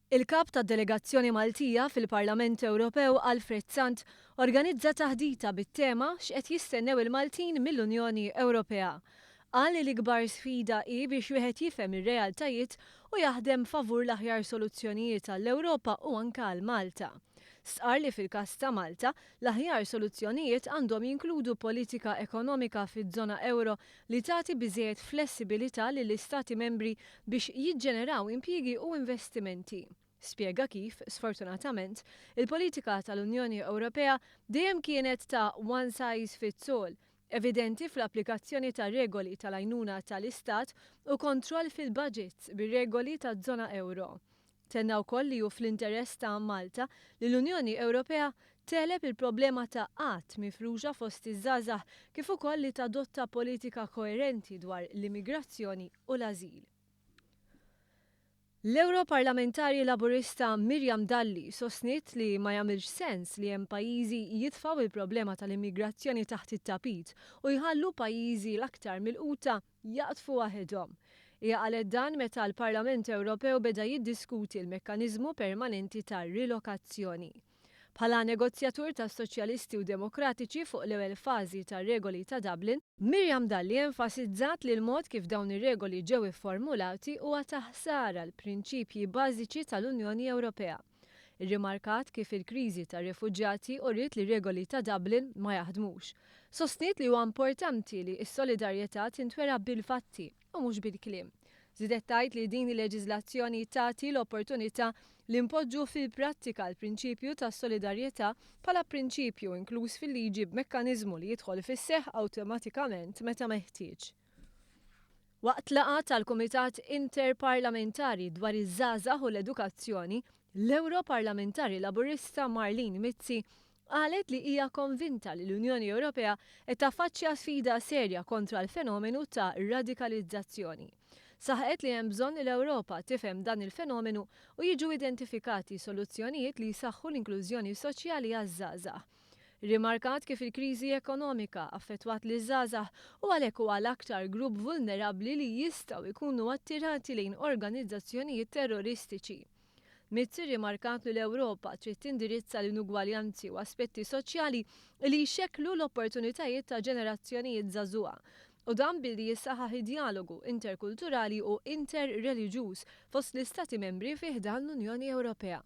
Il-Kap tad-Delegazzjoni Maltija fil-Parlament Ewropew Alfred Sant organizza taħdita bit-tema 'X'qed jistennew il-Maltin mill-Unjoni Ewropea'. Qal li l-ikbar sfida hi biex wieħed jifhem ir-realtajiet u jaħdem favur l-aħjar soluzzjonijiet għall-Ewropa u anke għal Malta. Stqarr li fil-każ ta' Malta, l-aħjar soluzzjonijiet għandhom jinkludu politika ekonomika fiż-żona ewro li tagħti biżżejjed flessibilità lill-Istati Membri biex jiġġeneraw impjiegi u investimenti. Spjega kif, sfortunatament, il-politika tal-Unjoni Ewropea dejjem kienet ta' one size fits all, evidenti fl-applikazzjoni ta' regoli tal-għajnuna tal-Istat u kontroll fil-budgets bir-regoli taż-żona ewro. Tenna wkoll li hu fl-interess ta' Malta li l-Unjoni Ewropea tegħleb il-problema ta' qgħad mifruxa fost iż-żgħażagħ kif ukoll li tadotta politika koerenti dwar l-immigrazzjoni u l-ażil. L-Ewroparlamentari Laburista Miriam Dalli sostniet li ma jagħmilx sens li hemm pajjiżi jitfgħu il-problema tal-immigrazzjoni taħt it-tapit u jħallu pajjiżi l-aktar milquta jaqdfu waħedhom. Hija qalet dan meta l-Parlament Ewropew beda jiddiskuti l-mekkaniżmu permanenti ta' rilokazzjoni. Bħala negozjatur tas-Soċjalisti u Demokratiċi fuq l-ewwel fażi tar-regoli ta' Dublin, Miriam Dalli enfasizzat li l-mod kif dawn ir-regoli ġew ifformulati huwa ta' ħsara l-prinċipji bażiċi tal-Unjoni Ewropea. Irrimarkat kif il-kriżi tar-refuġjati uriet li regoli ta' Dublin ma jaħdmux. Sostniet li huwa importanti li s-solidarjetà tintwera bil-fatti u mhux bil-kliem. Żiedet tgħid li din il-leġiżlazzjoni tagħti l-opportunità li npoġġu fil-prattika l-prinċipju ta' solidarjetà bħala prinċipju inkluż fil-liġi b'mekkaniżmu li jidħol fis-seħħ awtomatikament meta meħtieġ. Waqt laqgħa tal-Kumitat Interparlamentari dwar iż-Żgħażagħ u l-Edukazzjoni, l-Ewroparlamentari Laburista Marlene Mizzi qalet li hija konvinta li l-Unjoni Ewropea qed taffaċċja sfida serja kontra l-fenomenu ta' radikalizzazzjoni. Saħqet li hemm bżonn li l-Ewropa tifhem dan il-fenomenu u jiġu identifikati soluzzjonijiet li jsaħħu l-inklużjoni soċjali għaż-żgħażagħ. Rimarkat kif il-kriżi ekonomika affettwat liż-żgħażagħ u għalhekk huwa l-aktar grupp vulnerabbli li jistgħu jkunu attirati lejn organizzazzjonijiet terroristiċi. Mizzi rimarkat li l-Ewropa trid tindirizza l-inugwaljanzi u aspetti soċjali li jxekklu l-opportunitajiet ta' ġenerazzjonijiet żagħżugħa u dan billi jissaħħaħ id-djalogu interkulturali u interreliġjuż fost l-Istati membri fi ħdan l-Unjoni Ewropea.